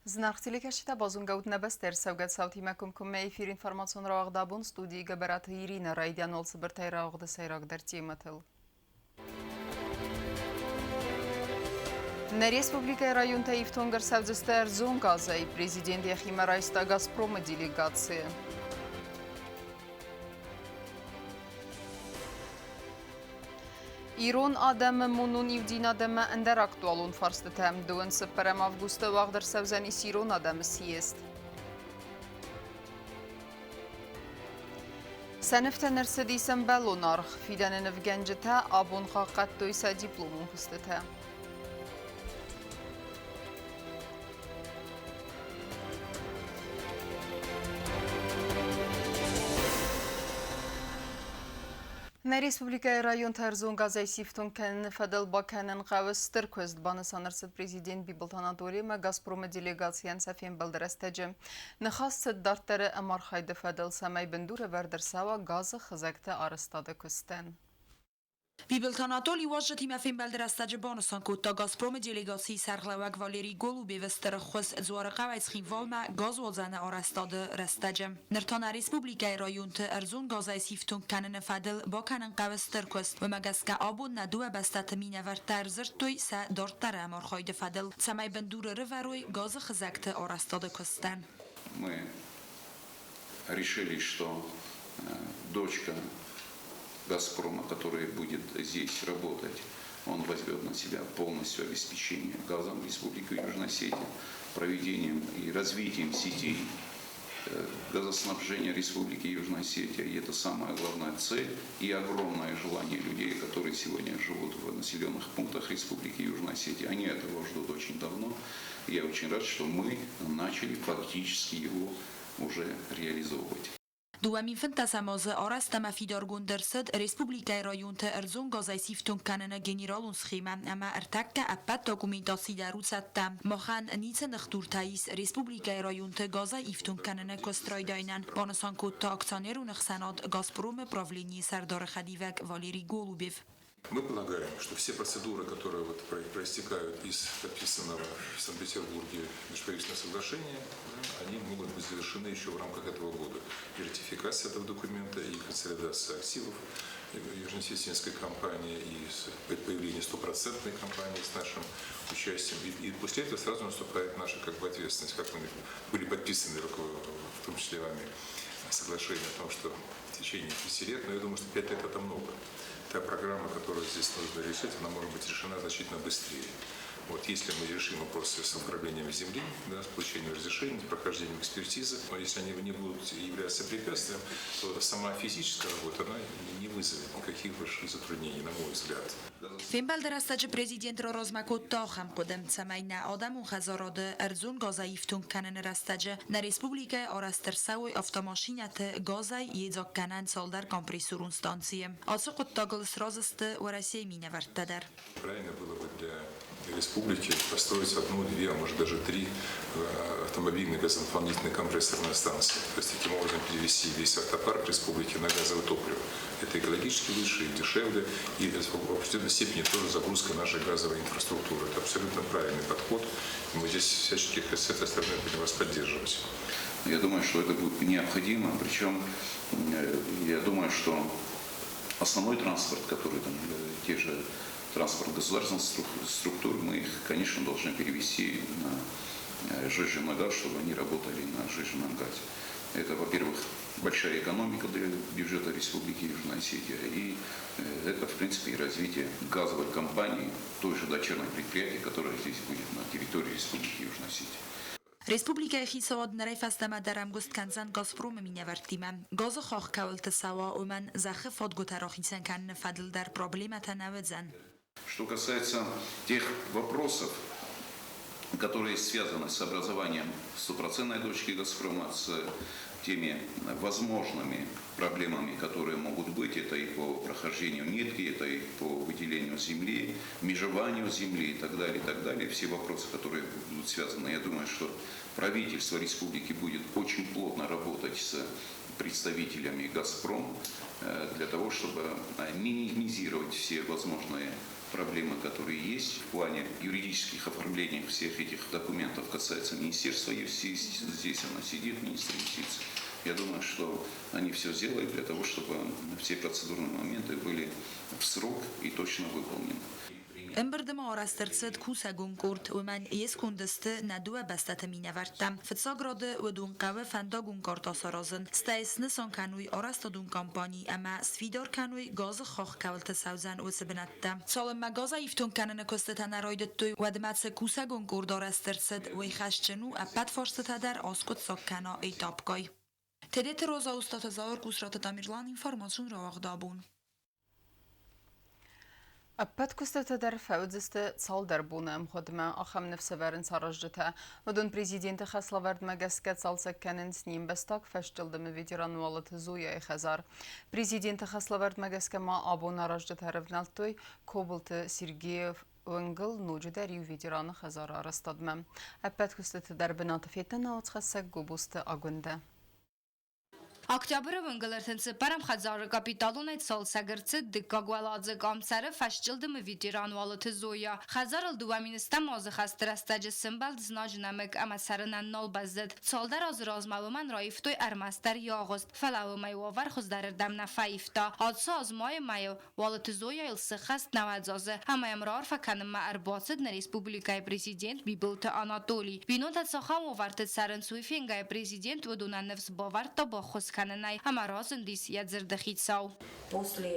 Зынаргъ телекӕсджытӕ, базонгӕ ут нӕ бӕстӕ ӕрцӕугӕ цаутимӕ комкоммӕ эфир информацион рауагъд абон студийы Гӕбӕраты Иринӕ райдиан уал цыбыртӕй рауагъды сӕйрагдӕр темӕтыл. Нӕ республикӕйы районтӕ ифтонг ӕрцӕудзысты ӕрдзон газӕй. Президент йӕхимӕ райста «Газпромы» делегацийы. Ирон адӕмы монон иудзинад ӕмӕ ӕндӕр актуалон фарстытӕ дыууын цыппӕрӕм августы уагъд ӕрцӕудзӕнис ирон адӕмы съезд. Сӕ нывтӕн ӕрцыдис ӕмбӕлон аргъ. Фидӕны нывгӕнджытӕ абон хъахъхъӕдтой сӕ дипломон куыстытӕ. Нӕ республикӕйы районты ӕрдзон газӕй сифтонг кӕныны фӕдыл бакӕнын хъӕуы стыр куыст, банысан ӕрцыд президент Бибылты Анатолийимӕ «Газпромы» делегацийӕн сӕ фембӕлды рӕстӕджы. Ныхас цыд дарддӕры ӕмархайды фӕдыл, цӕмӕй бындур ӕвӕрд ӕрцӕуа газы хызӕгты арӕзтады куыстӕн. Бибылты Анатоли уазджытимӕ фембӕлды рӕстӕджы банысан кодта «Газпромы» делегацийы сӕргълӕууӕг Валерий Голубевы стыр ӕххуыс Дзуарыхъӕуӕй Цхинвалмӕ газуадзӕны арӕзтады рӕстӕджы. Ныр та нӕ республикӕйы районты ӕрдзон газӕй сифтонг кӕныны фӕдыл бакӕнын хъӕуы стыр куыст. Уымӕ гӕсгӕ абон нӕ дыууӕ бӕстӕты минӕвӕрттӕ ӕрдзырдтой сӕ дарддӕры ӕмархайды фӕдыл, цӕмӕй бындур ӕрывӕрой газы хызӕгты арӕзтады куыстӕн. Мы решили, что дочка «Газпрома», которая будет здесь работать, он возьмет на себя полностью обеспечение газом Республики Южная Осетия, проведением и развитием сетей газоснабжения Республики Южная Осетия. И это самая главная цель и огромное желание людей, которые сегодня живут в населенных пунктах Республики Южная Осетия. Они этого ждут очень давно. Я очень рад, что мы начали фактически его уже реализовывать. 2015 азы арӕзт ӕмӕ фидаргонд ӕрцыд республикӕйы районты ӕрдзон газӕй сифтонг кӕныны генералон схемӕ ӕмӕ ӕртӕккӕ ӕппӕт документаци дӕр у цӕттӕ. Махӕн ницы ныхдуртӕ ис республикӕйы районты газӕй ифтонг кӕныны куыст райдайынӕн, банысан кодта акционерон ӕхсӕнад «Газпром-ы» правленийы сӕрдары хӕдивӕг Валерий Голубев. Мы полагаем, что все процедуры, которые вот проистекают из подписанного в Санкт-Петербурге межправительственного соглашения, да, они могут быть завершены еще в рамках этого года. И ратификация этого документа, и консолидация активов Южно-Осетинской компании, и появление стопроцентной компании с нашим участием. И после этого сразу наступает наша как бы ответственность, как мы были подписаны, в том числе вами, соглашение о том, что в течение 5 лет, но я думаю, что 5 лет это много. Та программа, которую здесь нужно решить, она может быть решена значительно быстрее. Вот если мы решим вопросы с оформлением земли, да, с получением разрешений, с прохождением экспертизы, но если они не будут являться препятствием, то сама физическая работа, она не вызовет никаких больших затруднений, на мой взгляд. Фембӕлды рӕстӕджы президент раразмӕ кодта ахӕм хъуыды, цӕмӕй нӕ адӕмон хӕдзарады ӕрдзон газӕй ифтонг кӕныны рӕстӕджы нӕ республикӕйы арӕзт ӕрцӕуой автомашинӕты газӕй йедзаггӕнӕн цалдӕр компрессорон станцийы. Ацы хъуыддагыл сразы сты Уӕрӕсейы минӕвӕрттӕ дӕр. Правильно было бы для республики построить одну, две, а может даже три автомобильные газонаполнительные компрессорные станции. То есть таким образом перевести весь автопарк республики на газовое топливо. Это экологически лучше и дешевле, и в определенной степени тоже загрузка нашей газовой инфраструктуры. Это абсолютно правильный подход. И мы здесь всячески с этой стороны будем вас поддерживать. Я думаю, что это будет необходимо. Причем я думаю, что основной транспорт, который там, те же транспорт государственных структур, мы их, конечно, должны перевести на сжиженный газ, чтобы они работали на сжиженном газе. Это, во-первых, большая экономика для бюджета Республики Южная Осетия, и это, в принципе, и развитие газовой компании, той же дочерней предприятия, которое здесь будет на территории Республики Южная Осетия. Республикӕйы хицауад нырӕй фӕстӕмӕ дӕр ӕмгуыст кӕндзӕн «Газпромы» минӕвӕрттимӕ. Газы хахх кӕуылты цӕуа, уымӕн зӕххы фадгуытӕ рахицӕн кӕныны фӕдыл дӕр проблемӕтӕ нӕ уыдзӕн. Что касается тех вопросов, которые связаны с образованием стопроцентной дочки «Газпрома», с теми возможными проблемами, которые могут быть, это и по прохождению нитки, это и по выделению земли, межеванию земли и так далее, и так далее. Все вопросы, которые будут связаны, я думаю, что правительство республики будет очень плотно работать с представителями «Газпром» для того, чтобы минимизировать все возможные проблемы, которые есть в плане юридических оформлений всех этих документов. касается Министерства юстиции, здесь она сидит, министр юстиции. Я думаю, что они все сделают для того, чтобы все процедурные моменты были в срок и точно выполнены. Ӕмбырды ма арӕзт ӕрцыд кусӕгон къорд, уымӕн йе сконды сты нӕ дыууӕ бӕстӕты минӕвӕрттӕ. Фыццаг рады уыдон хъӕуы фӕндагон карт ацаразын, стӕй снысан кӕной арӕзтадон компани ӕмӕ сфидар кӕной газы хахх кӕуылты цӕудзӕн, уыцы бынӕттӕ. Цалынмӕ газӕй ифтонг кӕныны куыстытӕ нӕ райдыдтой, уӕдмӕ цы кусӕгон къорд арӕзт ӕрцыд, уый хӕсджын у ӕппӕт фарстытӕ дӕр аскъуыддзаг кӕна этапгай. Тедеты Роза, Устаты Зауыр, Къусраты Тамерлан, информацион рауагъд абон. Ӕппӕт куыстытӕ дӕр фӕуыдзысты цалдӕр боны ӕмгъуыдмӕ. Ахӕм ныфс ӕвӕрынц аразджытӕ. Уыдон президенты хӕслӕвӕрдмӕ гӕсгӕ цалцӕг кӕнынц не мбӕстаг фӕсчъылдымы ветеран Уалыты Зояйы хӕдзар. Президенты хӕслӕвӕрдмӕ гӕсгӕ ма абон аразджытӕ ӕрӕвнӕлдтой Кобылты Сергеев уынгыл ноджыдӕр иу ветераны хӕдзары арӕзтадмӕ. Ӕппӕт куыстыты дӕр бынаты федта науӕдзхӕссӕг Гобозты Агуындӕ. Октябры уынгыл 34-ӕм хӕдзары капиталонӕй цалцӕг ӕрцыд дыккаг уӕладзыг. Ам цӕры фӕсчъылдымы ветеран Уалыты Зоя. Хӕдзарыл 2 000-ӕм азы хӕсты рӕстӕджы сӕмбӕлд знаджы нӕмыг ӕмӕ цӕрынӕн нал бӕззыд. Цалдӕр азы размӕ уымӕн раивтой ӕрмӕстдӕр йӕ агъуыст, фӕлӕ уымӕй уавӕр хуыздӕрырдӕм нӕ фӕивта. Ацы аз майы мӕйы Уалыты Зояйыл сыххӕст 90 азы ӕмӕ йӕм раарфӕ кӕнынмӕ ӕрбацыд нӕ республикӕйы президент Бибылты Анатолий. Бинонтӕ цахӕм уавӕрты цӕрынц, уый фенгӕйӕ президент уыдонӕн ныфс бавӕрдта баххуыс кӕнынӕй ӕмӕ разындис йӕ дзырды хицау. После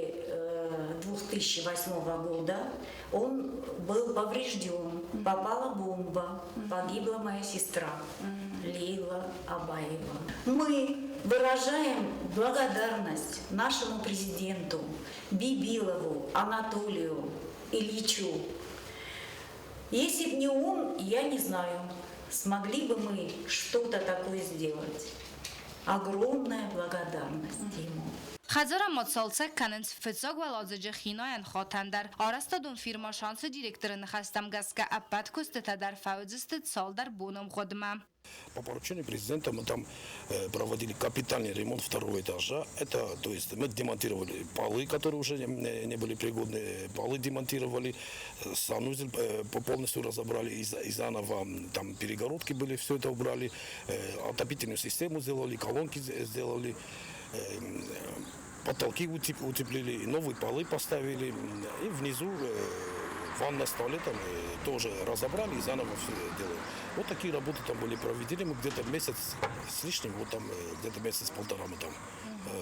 2008 года он был поврежден, попала бомба, погибла моя сестра Лейла Абаева. Мы выражаем благодарность нашему президенту Бибилову Анатолию Ильичу. Если бы не он, я не знаю, смогли бы мы что-то такое сделать. Огромная благодарность ему. Хӕдзарӕн ма цалцӕг кӕнынц фыццаг уӕладзыджы хинайӕн хатӕн дӕр. Арӕзтадон фирмӕ «Шанс»-ы директоры ныхӕстӕм гӕсгӕ ӕппӕт куыстытӕ дӕр фӕуыдзысты цалдӕр боны мгъуыдмӕ. По поручению президента мы там проводили капитальный ремонт второго этажа. Это, то есть мы демонтировали полы, которые уже не были пригодны, полы демонтировали, санузел полностью разобрали и заново там перегородки были, все это убрали, отопительную систему сделали, колонки сделали, потолки утеплили, новые полы поставили, и внизу ванна с туалетом тоже разобрали и заново все делали. Вот такие работы там были проведены. Мы где-то месяц с лишним, вот там где-то месяц-полтора мы там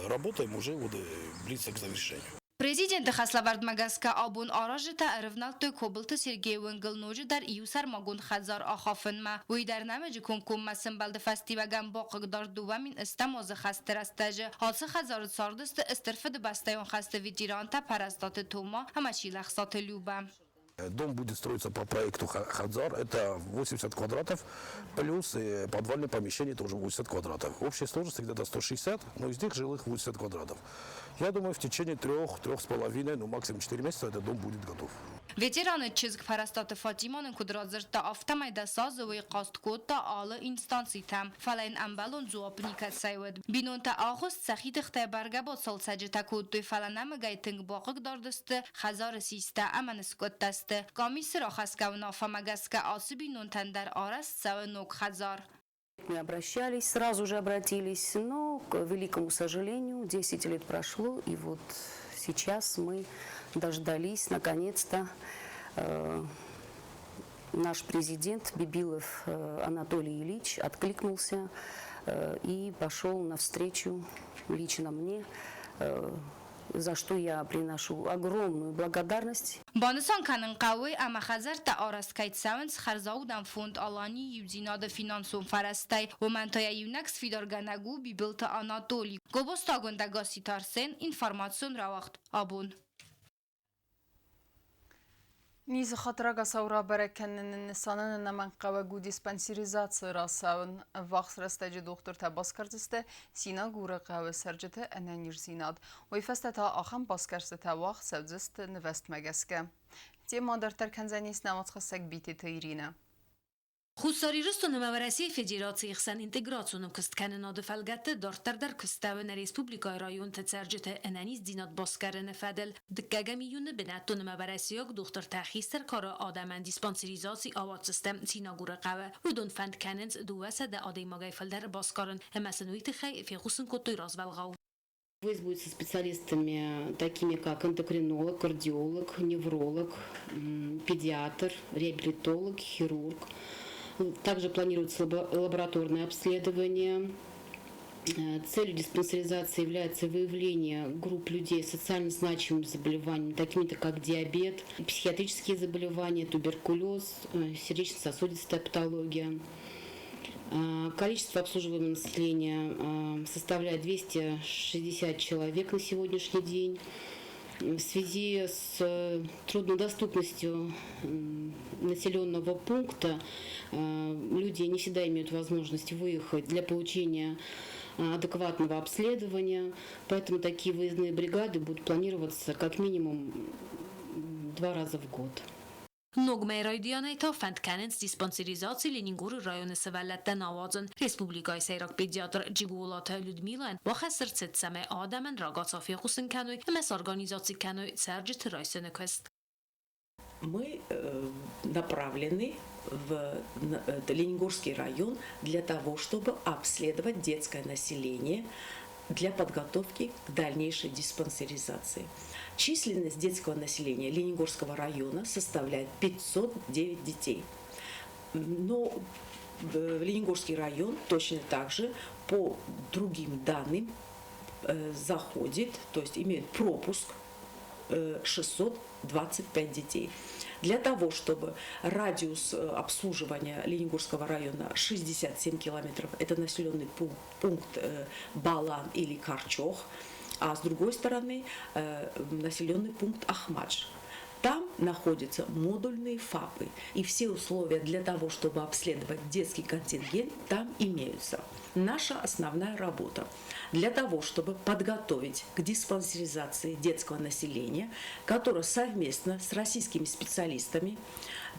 работаем уже вот близко к завершению. Президенты хӕслӕвӕрдмӕ гӕсгӕ абон аразджытӕ ӕрывнӕлдтой Кобылты Сергейы уынгыл ноджыдӕр иу сӕрмагонд хӕдзар ахафынмӕ. Уый дӕр нӕмыджы комкоммӕ сӕмбӕлды фӕстиуӕгӕн бахъыгдард 2010-ӕм азы хӕсты рӕстӕджы. Ацы хӕдзары цардысты Стыр Фыдыбӕстӕйон хӕсты ветерантӕ Пӕрӕстаты Тома ӕмӕ Чилӕхсаты Любӕ. Дом будет строиться по проекту Хадзар. Это 80 квадратов, плюс подвальное помещение тоже 80 квадратов. Общая сложность где-то 160, но из них жилых 80 квадратов. Я думаю, в течение трех, 3,5, ну максимум 4 месяца этот дом будет готов. Ветераны чызг Пӕрӕстаты Фатима нын куыд радзырдта, афтӕмӕй 10 азы уый хъаст кодта алы инстанцитӕм, фӕлӕ йын ӕмбӕлон дзуапп никӕцӕй уыд. Бинонтӕ агъуыст сӕхи тыхтӕй бӕргӕ бацалцӕджытӕ кодтой, фӕлӕ нӕмыгӕй тынг бахъыгдард сты хӕдзары систӕ ӕмӕ ныскъуыдтӕ сты. Къамисы рахӕсгӕ уынаффӕмӕ гӕсгӕ ацы бинонтӕн дӕр арӕзт цӕуы ног хӕдзар. Мы обращались, сразу же обратились, но, к великому сожалению, 10 лет прошло, и вот сейчас мы дождались, наконец-то, наш президент Бибилов Анатолий Ильич откликнулся и пошел навстречу лично мне, за что я приношу огромную благодарность. Банысан кӕнын хъӕуы, ӕмӕ хӕдзӕрттӕ арӕзт кӕй цӕуынц хӕрзаудӕн фонд «Алани иудзинады» финансон фӕрӕзтӕй. Уымӕн та йӕ иунӕг сфидаргӕнӕг у Бибылты Анатолий. Гобозты Агуындӕ, Гасситы Арсен, информацион рауагъд «Абон». Низы хатт рагацау рабӕрӕг кӕныны нысанӕн ӕнӕмӕнгхъӕуӕг у диспансеризаци рацӕуын. Ӕввахс рӕстӕджы дохтыртӕ басгардзысты Синагуры хъӕуы цӕрджыты ӕнӕниздзинад. Уый фӕстӕ та ахӕм басгӕрстытӕ уагъд цӕудзысты нывӕзтмӕ гӕсгӕ. Темӕ дарддӕр кӕндзӕнис нӕ уацхӕссӕг Битеты Иринӕ. Хуссар Ирыстон ӕмӕ Уӕрӕсейы Федерацийы хсӕн интеграцион ӕмкуысткӕнынады фӕлгӕтты дарддӕр дӕр куыстӕуы нӕ республикӕйы районты цӕрджыты ӕнӕниздзинад басгарыны фӕдыл. Дыккӕгӕм июны бынӕттон ӕмӕ уӕрӕсейаг дохтыртӕ хистӕр кары адӕмӕн диспансеризаци ауадздзысты Синагуры хъӕуы. Уыдон фӕнд кӕнынц 200 адӕймагӕй фылдӕр басгарын ӕмӕ сын уый тыххӕй фехъусын кодтой развӕлгъау. Выезд будет со специалистами, такими как эндокринолог, кардиолог, невролог, педиатр, реабилитолог, хирург. Также планируется лабораторное обследование. Целью диспансеризации является выявление групп людей с социально значимыми заболеваниями, такими как диабет, психиатрические заболевания, туберкулез, сердечно-сосудистая патология. Количество обслуживаемого населения составляет 260 человек на сегодняшний день. В связи с труднодоступностью населенного пункта люди не всегда имеют возможность выехать для получения адекватного обследования, поэтому такие выездные бригады будут планироваться как минимум 2 раза в год. Ног мӕйы райдианӕй та фӕнд кӕнынц диспансеризаци Ленингоры районы сывӕллӕттӕн ауадзын. Республикӕйы сӕйраг педиатр Джиголаты Людмилайӕн бахӕс ӕрцыд, цӕмӕй адӕмӕн рагацау фехъусын кӕной ӕмӕ сорганизаци кӕной цӕрджыты райсыны куыст. Мы направлены в Ленингорский район для того, чтобы обследовать детское население для подготовки к дальнейшей диспансеризации. Численность детского населения Ленингорского района составляет 509 детей. Но Ленингорский район точно так же по другим данным заходит, то есть имеет пропуск 625 детей. Для того, чтобы радиус обслуживания Ленингорского района 67 километров, это населенный пункт Балан или Карчох, а с другой стороны населенный пункт Ахмадж. Там находятся модульные ФАПы, и все условия для того, чтобы обследовать детский контингент, там имеются. Наша основная работа для того, чтобы подготовить к диспансеризации детского населения, которое совместно с российскими специалистами,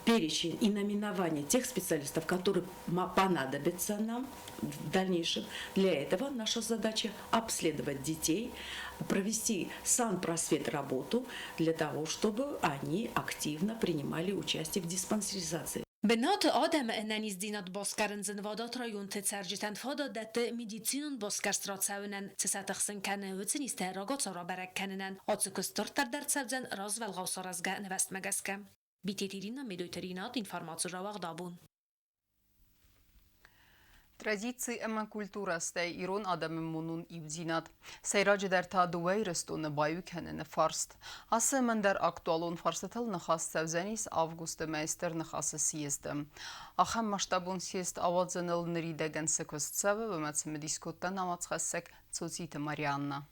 перечень и наименование тех специалистов, которые понадобятся нам в дальнейшем. Для этого наша задача обследовать детей, провести санпросвет работу для того, чтобы они активно принимали участие в диспансеризации. Бынаты адӕмы ӕнӕниздзинад басгарын зынвадат районты цӕрджытӕн фадат дӕтты медицинон басгӕрст рацӕуынӕн, цы сӕ тыхсын кӕны, уыцы низтӕ рагацау рабӕрӕг кӕнынӕн. Ацы куыст дарддӕр дӕр цӕудзӕн развӕлгъау саразгӕ нывӕзтмӕ гӕсгӕ. Битеты Ирина, Медойты Ринат, информаци рауагъд абон. Традици ӕмӕ культурӕ, стӕй ирон адӕмы монон иудзинад. Сӕйраджыдӕр та дыууӕ Ирыстоны баиу кӕныны фарст. Ацы ӕмӕ ӕндӕр актуалон фарстытыл ныхас цӕудзӕнис августы мӕйы Стыр Ныхасы съезды. Ахӕм масштабон съезд ауадзыныл ныридӕгӕн цы куыст цӕуы, уымӕ цымыдис кодта нӕ уацхӕссӕг Цоциты Марианна.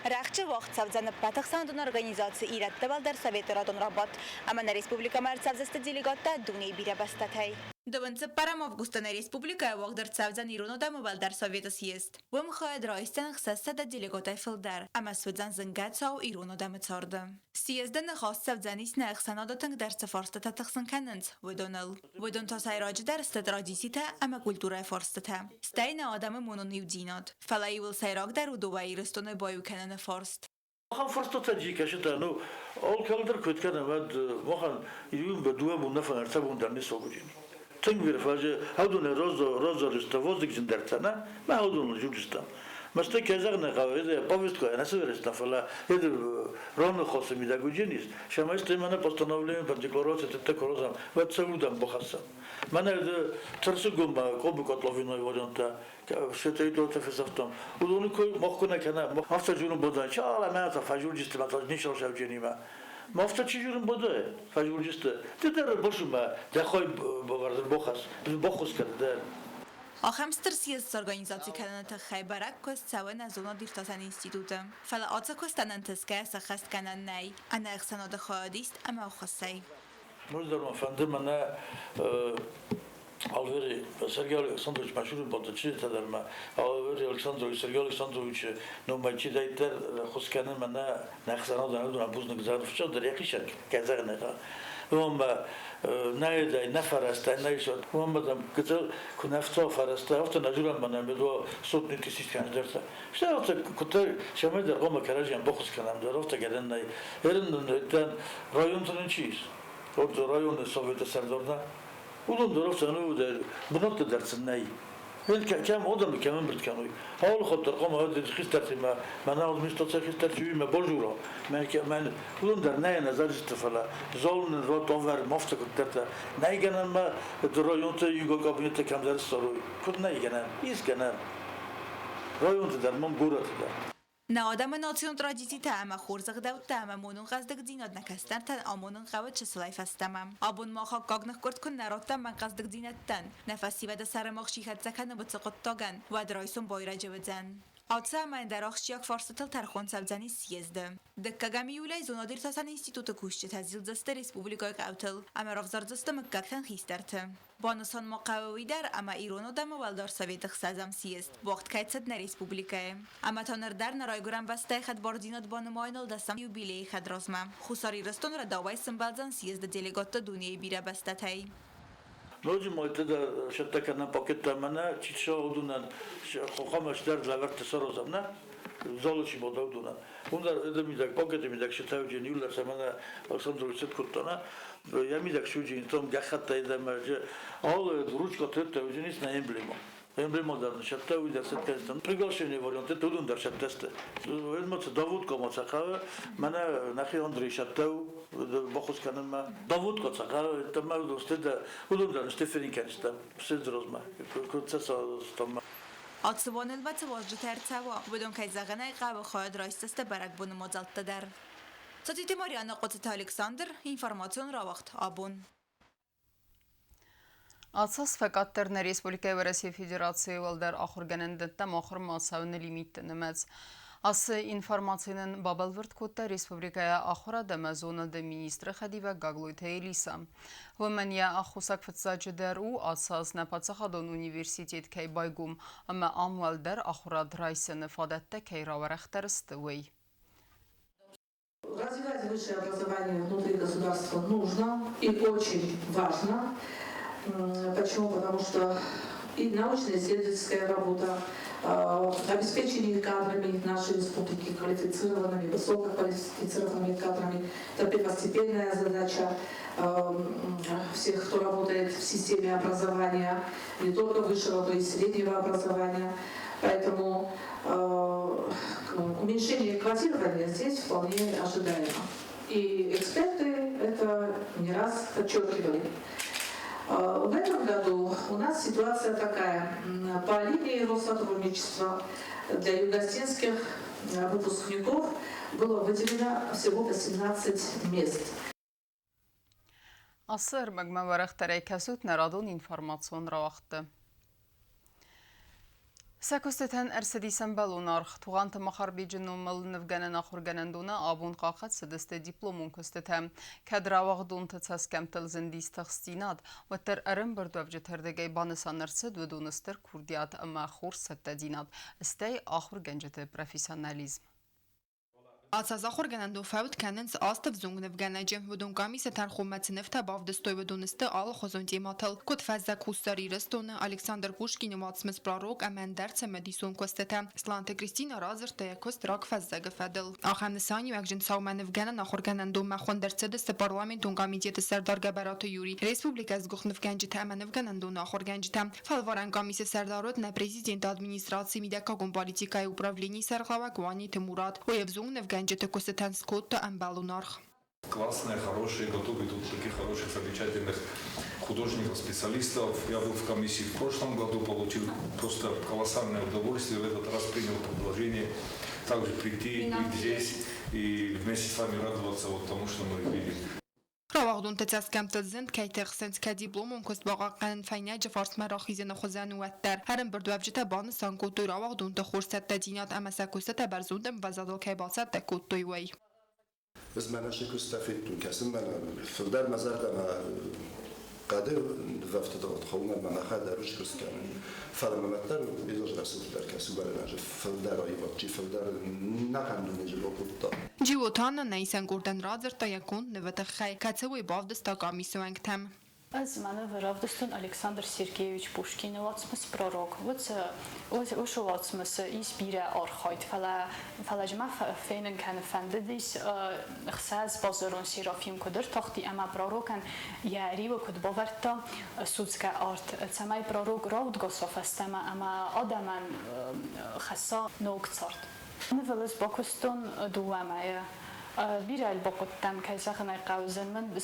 Рӕхджы уагъд цӕудзӕн ӕппӕт ӕхсӕнадон организаци Ирӕтты уӕлдӕр советы радон рабадт, ӕмӕ нӕ республикӕмӕ ӕрцӕудзысты делегаттӕ дунейы бирӕ бӕстӕтӕй. 24 августы нӕ республикӕйы уагъд ӕрцӕудзӕн Ирон адӕмы уӕлдӕр советы съезд. Уым хайад райсдзӕн 600 делегатӕй фылдӕр, ӕмӕ суыдзӕн зынгӕ цау ирон адӕмы царды. Съезды ныхас цӕудзӕнис нӕ ӕхсӕнады тынгдӕр цы фарстытӕ тыхсын кӕнынц, уыдоныл. Уыдон та сӕйраджыдӕр сты традицитӕ ӕмӕ культурӕйы фарстытӕ, стӕй нӕ адӕмы монон иудзинад. Фӕлӕ иуыл сӕйрагдӕр у дыууӕ Ирыстоны баиу кӕныны фарст. Махӕн фарстатӕ чи кӕсетӕ, ну, алкӕддӕр куд кӕнӕм, уӕд махӕн июнь ба дууӕ бон нӕ ӕртӕ бон дӕр не согуджини. Тынг берӕ фазе хӕудони розористӕ воздухджиндӕртӕ нӕ, мӕ хӕудони журналисттӕ. Мӕстӕ ке зӕгънӕ гъӕуй, повестка ӕнӕсӕвӕрестӕ, фӕлӕ еди роны хосы мидӕг уджинис, шамайсты мӕнӕ постановление по декларации тетте корозам, вӕд цӕудӕм бахӕссӕм. Мӕнӕ Тырсыгоммӕ Къобы котловиной варианттӕ шетейдоты фесӕфтам. Уыдоны кой мах куы нӕ кӕнӕм, афтӕ журын бодай, чала мӕ та фӕжурджисты мӕ та ничал шавдженимӕ. Ма афтӕ чи журын бодай, фӕжурджисты. Ты дӕр бошумӕ, дӕ хой бохас, боххуыс кӕн дӕр. Ахӕм стыр съезд сорганизаци кӕныны тыххӕй бӕрӕг куыст цӕуы нӕ зонад-иртасӕн институты. Фӕлӕ ацы куыстӕн ӕнтысгӕ сӕххӕст кӕнӕн нӕй ӕнӕ ӕхсӕнады хайадист ӕмӕ ӕххуысӕй. Ноджыдӕр мӕ фӕнды мӕнӕ Алвери Сергей Александрович Машурин бонты чизджытӕ дӕр ма Алвери Александрович Сергей Александровичы номӕй чидӕриддӕр хус кӕны мӕнӕ нӕ ӕхсӕнадӕн уыдон бузныг зӕгъын фыццагдӕр йӕхицӕн кӕй зӕгъын. Уымӕ нӕ нӕ фӕрӕзтӕ, нӕ исот. Уымӕ дам гыццыл куы нӕ фцо фӕрӕзтӕ, афтӕ нӕ дзурӕм мӕнӕ медо сотни тысяч кӕндӕртӕ. Стӕй афтӕ куыддӕр сӕмӕй дӕр хъуамӕ кӕрӕдзийӕн баххуыс кӕнӕм дӕр, афтӕ гӕнӕн нӕй. Ерын нын районты нын чи ис? Вот районы советы сӕрдар нӕ. Уыдон дӕр афтӕ ну бынӕтты дӕр сын нӕй. Кӕм адӕмы кӕм ӕмбырд кӕной. Алы хатт дӕр хъуамӕ хистӕртимӕ, мӕнӕ администрацийы хистӕртимӕ базура. Мӕн уыдон дӕр нӕй ӕнӕзарджыты, фӕлӕ зал нын ратт ӕвӕр мафтӕ куыддӕртӕ. Нӕй гӕнӕн ма районты иугай кабинеттӕ кӕмдӕр ссарой. Куыд нӕй гӕнӕн? Ис гӕнӕн. Районты дӕр, мам горӕты дӕр. Нӕ адӕмы национ традицитӕ ӕмӕ хорз ӕгъдӕуттӕ ӕмӕ монон хъӕздыгдзинад нӕ кӕстӕртӕн амонын хъӕуы чысылӕй фӕстӕмӕ. Абон мах аккаг ныхкъуырд куы нӕ радтӕм мӕнгхъӕздыгдзинӕдтӕн, нӕ фӕсивӕды сӕрымагъз чи хӕццӕ кӕны уыцы хъуыддагӕн, уӕд райсом байрӕджы уыдзӕн. Ацы ӕмӕ ӕндӕр ахсджиаг фарстытыл тӕрхон цӕудзӕнис съезды. Дыккӕгӕм июлӕй зонад-иртасӕн институты кусджытӕ зилдзысты республикӕйы хъӕутыл ӕмӕ равзардзысты мыггӕгтӕн хистӕрты. Банысан ма хъӕуы уый дӕр, ӕмӕ ирон адӕмы уӕлдӕр советы ӕхсӕзӕм съезд уагъд кӕй цыд нӕ республикӕйы. Ӕмӕ та ныр дӕр нӕ райгуырӕн бӕстӕйы хӕдбардзинад банымайыныл дӕсӕм юбилейы хӕдразмӕ Хуссар Ирыстон рӕдауӕй сӕмбӕлдзӕн съезды делегатты дунейы бирӕ бӕстӕтӕй. Ноджы ма дӕр цӕттӕ кӕнӕм пакеттӕ мӕнӕ чи уыдонӕн хъуамӕ стӕр лӕвӕрттӕ саразӕм, нӕ? Залы чи бада, уыдонӕн. Уым дӕр эдэ мидӕг пакеты мидӕг сытӕуджын иулӕр сӕ мӕнӕ Александрович цыт кодта, нӕ? Йӕ мидӕг суджын, там гӕххӕттӕ эдӕмӕ алы ручка тыдтӕуджын ис нӕ эмблема. Эмблема дӕр нысӕттӕ, уый дӕр цыт кӕныстӕм. Приглашение варианты уыдон дӕр цӕттӕ сты. Уӕдмӕ цы Давудка ма цӕхъӕуы, мӕнӕ нӕхи Андрей цӕттӕ у баххуыс кӕнынмӕ. Давудка цӕхъӕуы, ӕмӕ уыдон сты уыдон дӕр сты ферин кӕныстӕм, сты размӕ, куыд сӕ сӕ Ацы боныл ма цы уазджытӕ ӕрцӕуа, уыдон, кӕй зӕгъын ӕй хъӕуы, хайад райсдзысты бӕрӕгбоны мадзӕлтты дӕр. Цоциты Марьяна, Хъоцыты Александр, информацион рауагъд «Абон». Ацы аз фӕкъаддӕр нӕ республикӕйы Уӕрӕсейы Федерацийы уӕлдӕр ахуыргӕнӕндӕттӕм ахуырмӕ ацӕуыны лимитты нымӕц. Ацы информаци нын бабӕлвырд кодта республикӕйы ахуырад ӕмӕ зонады министры хӕдивӕг Гаглойты Элиса. Уымӕн йӕ аххосаг фыццаджыдӕр у, ацы аз нӕ паддзахадон университет кӕй байгом ӕмӕ ам уӕлдӕр ахуырад райсыны фадӕттӕ кӕй рауӕрӕхдӕр сты, уый. Развивать высшее образование внутри государства нужно и очень важно. Почему? Потому что и научно-исследовательская работа, обеспечение кадрами нашей республики, квалифицированными, высококвалифицированными кадрами, это первостепенная задача всех, кто работает в системе образования, не только высшего, но и среднего образования. Поэтому уменьшение квотирования здесь вполне ожидаемо. И эксперты это не раз подчеркивали. В этом году у нас ситуация такая. По линии Россотрудничества для югоосетинских выпускников было выделено всего 18 мест. Ацы ӕрмӕгмӕ уӕрӕхдӕрӕй кӕсут нӕ радон информацион рауагъдты. Сӕ куыстытӕн ӕрцыдис ӕмбӕлон аргъ. Тугъанты Махарбеджы номыл нывгӕнӕн ахуыргӕнӕндоны абон хъахъхъӕд цыдысты дипломон куыстытӕ. Кӕд рауагъдонты цӕсгӕмттыл зындис тыхстдзинад, уӕддӕр ӕрӕмбырдуӕвджыты ӕрдыгӕй банысан ӕрцыд уыдоны стыр курдиат ӕмӕ хорз цӕттӕдзинад, стӕй ахуыргӕнджыты профессионализм. Ацы аз ахуыргӕнӕндон фӕуд кӕнынц аст ӕвзонг нывгӕнӕджы. Уыдон къамисы тӕрхонмӕ цы нывтӕ бавдыстой, уыдон сты алыхуызон темӕтыл. Куыд фӕззӕг Хуссар Ирыстоны, Александр Пушкины уацмыс «Пророк» ӕмӕ ӕндӕр цымыдисон куыстытӕ. Сланты Кристина радзырдта йӕ куыст рагфӕззӕгы фӕдыл. Ахӕм нысаниуӕгджын цаумӕ нывгӕнӕн ахуыргӕнӕндонмӕ хуынд ӕрцыдысты парламентон комитеты сӕрдар Гӕбӕраты Юрий, республикӕйы сгуыхт нывгӕнджытӕ ӕмӕ нывгӕнӕндоны ахуыргӕнджытӕ. Фӕлварӕн къамисы сӕрдар уыд нӕ президенты администрацийы мидӕггагон политикӕйы управленийы сӕргълӕууӕг Уаниты Мурат. Уый ӕвзонг нывгӕнджыты куыстытӕн скодта ӕмбӕлон аргъ. Классные, хорошие, готовы тут таких хороших, замечательных художников, специалистов. Я был в комиссии в прошлом году, получил просто колоссальное удовольствие. В этот раз принял предложение также прийти, быть здесь и вместе с вами радоваться вот тому, что мы видим. Рауагъдонты цӕсгӕмттыл зынд, кӕй тыхсынц, кӕд дипломон куыст бахъахъхъӕнын фӕйнӕджы фарсмӕ рахизыны хуызӕн, уӕддӕр. Ӕрӕмбырдуӕвджытӕ банысан кодтой рауагъдонты хорз цӕттӕдзинад ӕмӕ сӕ куыстытӕ бӕрзонд ӕмвӕзадыл кӕй бацӕттӕ кодтой, уый. Ӕз мӕнӕ сӕ куыстытӕ федтон, кӕсын мӕнӕ фылдӕр мӕ зӕрдӕмӕ. Хъӕды нывӕфтыд хъӕумӕ мӕ мӕхӕдӕг скуыст кӕнын. Фӕлӕ мӕ уӕддӕр уый рӕсугъддӕр кӕсы уӕлӕназы фылдӕр аивад чи фылдӕр нӕхъӕн дунейы бакодта. Джиоты Анна нӕ исӕн къордӕн радзырдта йӕ конд нывы тыххӕй, кӕцы уый бавдыста къамисы уӕнгтӕм. Ӕз мӕнӕ равдыстон Александр Сергеевич Пушкины уацмыс «Пророк». Уыцы уацмысы ис бирӕ архайд, фӕлӕ фӕлӕ мӕ фенын кӕны фӕндыдис ӕхсӕз базарон Серафим куыд ӕртахти ӕмӕ пророкӕн йӕ риуы куыд бавӕрдта судзгӕ арт, цӕмӕй пророк раудгаса фӕстӕмӕ ӕмӕ адӕмӕн хӕсса ног цард. Нывыл ӕз бакуыстон дыууӕ мӕйы. Бирӕ бахъуыдтӕн, кӕй зӕгъын ӕй хъӕуы,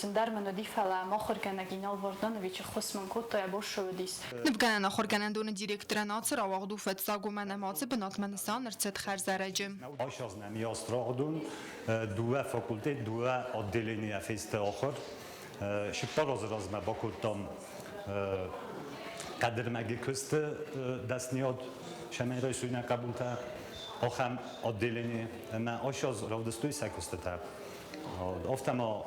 зындӕр мын уыди, фӕлӕ мӕ ахуыргӕнӕг Инал Вардановичы ххуыс мын кодта, йӕ бос уыдис. Нывгӕнӕн ахуыргӕнӕндоны директорӕн ацы рауагъд у фыццаг, уымӕн ӕмӕ ацы бынатмӕ нысан ӕрцыд хӕрзӕрӕджы. Айсазнӕм ястрагъдон дыууӕ факультет, дыууӕ отделение фесты ахуыр. Цыппар азы размӕ бакодтам хъӕдырмӕгы куысты дӕсныйад сӕмӕй райсуйнаг хъӕбултӕ ахӕм отделение ӕмӕ ащаз равдыстой сӕ куыстытӕ. Афтӕ ма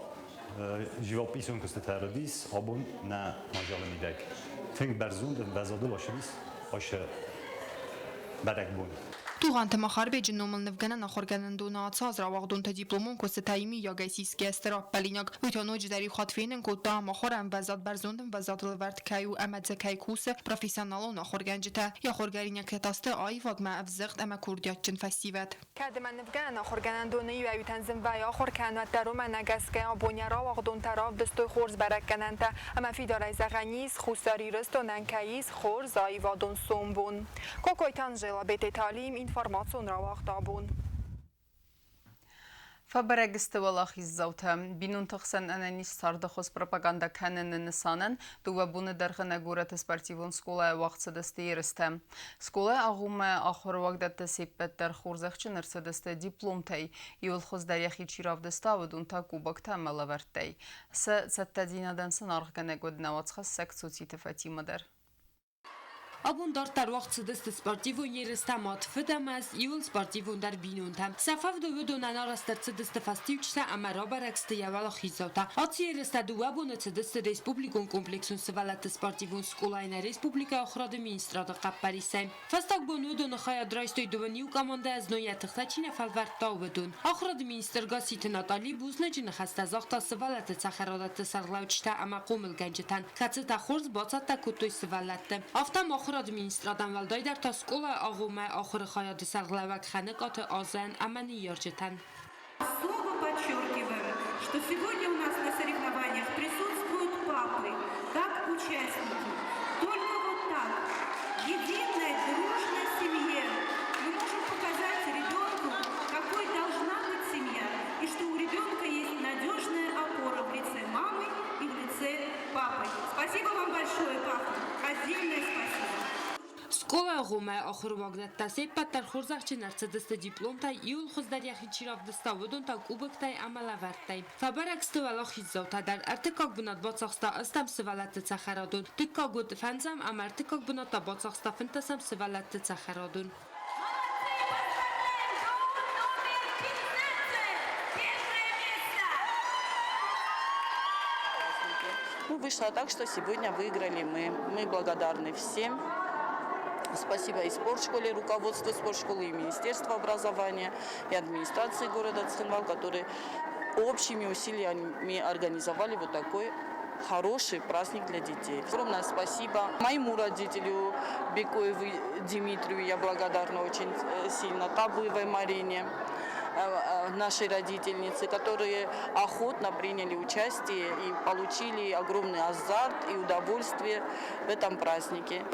живописон куыстытӕ рыдис абон нӕ мадзалы мидӕг. Тынг бӕрзонд ӕмвӕзадыл ацыдис ацы бӕрӕгбон. Тугъанты Махарбеджы номыл нывгӕнӕн ахуыргӕнӕндоны ацы аз рауагъдонтӕ дипломон куыстытӕ иумийагӕй сисгӕ сты раппӕлинаг. Уый та ноджыдӕр иу хатт фенын кодта, ӕмӕ ахуыр ӕмвӕзад бӕрзонд ӕмвӕзадыл ӕвӕрд кӕй у ӕмӕ дзы кӕй кусы профессионалон ахуыргӕнджытӕ. Йӕ ахуыргӕнинӕгтӕ та сты аивадмӕ ӕвзыгъд ӕмӕ курдиатджын фӕсивӕд. Кӕд ӕмӕ нывгӕнӕн ахуыргӕнӕндоны иуӕй-иутӕн зын вӕййы ахуыр кӕнын, уӕддӕр уымӕ нӕ гӕсгӕ абон йӕ рауагъдонтӕ равдыстой хорз бӕрӕггӕнӕнтӕ ӕмӕ фидарӕй зӕгъӕн ис, Хуссар Ирыстонӕн кӕй ис хорз аивадон сомбон. Кокойты Анжела, Бететы Алим, информацион рауагъд абон. Фӕбӕрӕг сты уӕлахиздзаутӕ. Бинонты хсӕн ӕнӕниз царды хуыз пропагандӕ кӕныны нысанӕн дыууӕ боны дӕргъы нӕ горӕты спортивон скъолайы уагъд цыдысты ерыстӕ. Скъолайы агъоммӕ ахуыры уагдӕтты се ппӕт дӕр хорзӕхджын ӕрцыдысты дипломтӕй. Иуыл хуыздӕр йӕхи чи равдыста, уыдон та кубоктӕ ӕмӕ лӕвӕрттӕй. Сӕ цӕттӕдзинадӕн сын аргъгӕнӕг уыд нӕ уацхӕссӕг Цоциты Фатимӕ дӕр. Абон дарддӕр уагъд цыдысты спортивон ерыстӕ мад, фыд ӕмӕ иуыл спортивондӕр бинонтӕ. Сӕ фӕвды уыдонӕн арӕзт ӕрцыдысты фӕстиуджытӕ ӕмӕ рабӕрӕг сты йӕ уӕлахиздзаутӕ. Ацы ерыстӕ дыууӕ боны цыдысты республикон комплексон сывӕллӕтты спортивон скъолайы нӕ республикӕйы ахуырады министрады хъӕппӕрисӕй. Фӕстаг бон уыдоны хайад райстой дыууын иу командӕ знон йӕ тыхтӕ чи нӕ фӕлвӕрдта, уыдон. Ахуырады министр Гасситы Натали бузныджы ныхӕстӕ загъта сывӕллӕтты цӕхӕрадӕтты сӕргълӕуджытӕ ӕмӕ хъомылгӕнджытӕн, кӕцытӕ хорз бацӕттӕ кодтой сывӕллӕтты. Афтӕ ма ахуырады министрадӕн уӕлдайдӕр та скъолайы агъоммӕ ахуыры хайады сӕргълӕууӕг Хӕныкъаты Азӕн ӕмӕ ныййарджытӕн. Особо подчеркиваем, что сегодня у нас на соревнованиях присутствуют папы, как участники. Только вот так, в единой дружной семье мы можем показать ребенку, какой должна быть семья, и что у ребенка есть надежная опора в лице мамы и в лице папы. Спасибо вам большое, папа. Отдельное спасибо. Скъолайы ахуыры уагдӕттӕ се ппӕт дӕр хорзӕхджын ӕрцыдысты дипломтӕй, иуыл хуыздӕр йӕхи чи равдыста, уыдон та кубоктӕй ӕмӕ лӕвӕрттӕй. Фӕбӕрӕг сты уӕлахиздзаутӕ дӕр. Ӕртыккаг бынат бацахста ӕстӕм сывӕллӕтты цӕхӕрадон, дыккаг уыд фӕндзӕм ӕмӕ ӕртыккаг бынат та бацахста фынддӕсӕм сывӕллӕтты цӕхӕрадон. Ну, вышло так, что сегодня выиграли мы. Мы благодарны всем. Спасибо и спортшколе, руководству спортшколы, и Министерству образования, и администрации города Цхинвал, которые общими усилиями организовали вот такой хороший праздник для детей. Огромное спасибо моему родителю Бекоеву Дмитрию, я благодарна очень сильно, Табуевой Марине, нашей родительницы, которые охотно приняли участие и получили огромный азарт и удовольствие в этом празднике.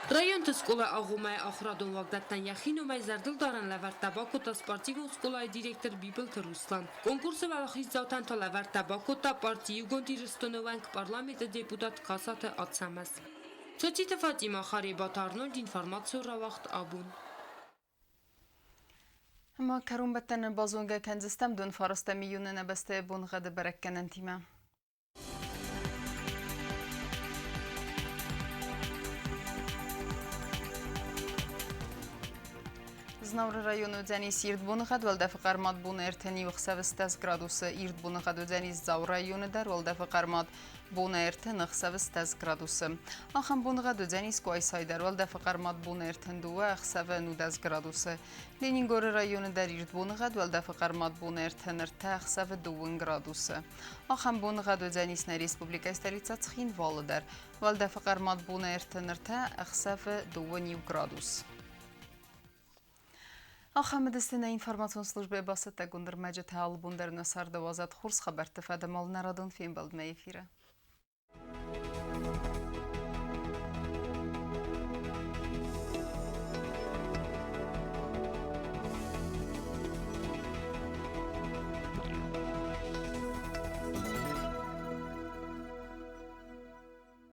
Районты скъолайы агъоммӕйы ахуырадон уагдӕттӕн йӕхи номӕй зӕрдылдарӕн лӕвӕрдта бакодта спортивон скъолайы директор Бибылты Руслан. Конкурсы уӕлахиздзаутӕн та лӕвӕрдта бакодта парти Иугонд Ирыстоны уӕнг парламенты депутат Касаты Ацӕмӕз. Цоциты Фатимӕ, Харебаты Арнольд, информацион рауагъд абон. Ӕмӕ кӕронбӕттӕны базонгӕ кӕндзыстӕм дон фарастӕм июны нӕ бӕстӕйы боныгъӕды бӕрӕггӕнӕнтимӕ. Знауыры районы уыдзӕнис ирд боныгъӕд, уӕлдӕфы хъӕрмад боны 31 ӕхсӕвы 80 градусы. Ирд боныгъӕд уыдзӕнис Дзауы районы дӕр, уӕлдӕфы хъӕрмад боны 30 ӕхсӕвы 80 градусы. Ахӕм боныгъӕд уыдзӕнис Къуайсайы дӕр, уӕлдӕфы хъӕрмад боны 32 ӕхсӕвы 19 градусы. Ленингоры районы дӕр ирд боныгъӕд, уӕлдӕфы хъӕрмад боны 33 ӕхсӕвы 2 градусы. Ахӕм боныгъӕд уыдзӕнис нӕ республикӕйы столицӕ Цхинвалы дӕр. Уӕлдӕфы хъӕрмад боны 33 ӕхсӕвы 2 градус. Ахӕм уыдысты нӕ информацион службӕйы бацӕттӕгонд ӕрмӕджытӕ. Алы бон дӕр нӕ царды уадзӕд хорз хабӕртты фӕдыл нӕ радон фембӕлдмӕ эфиры.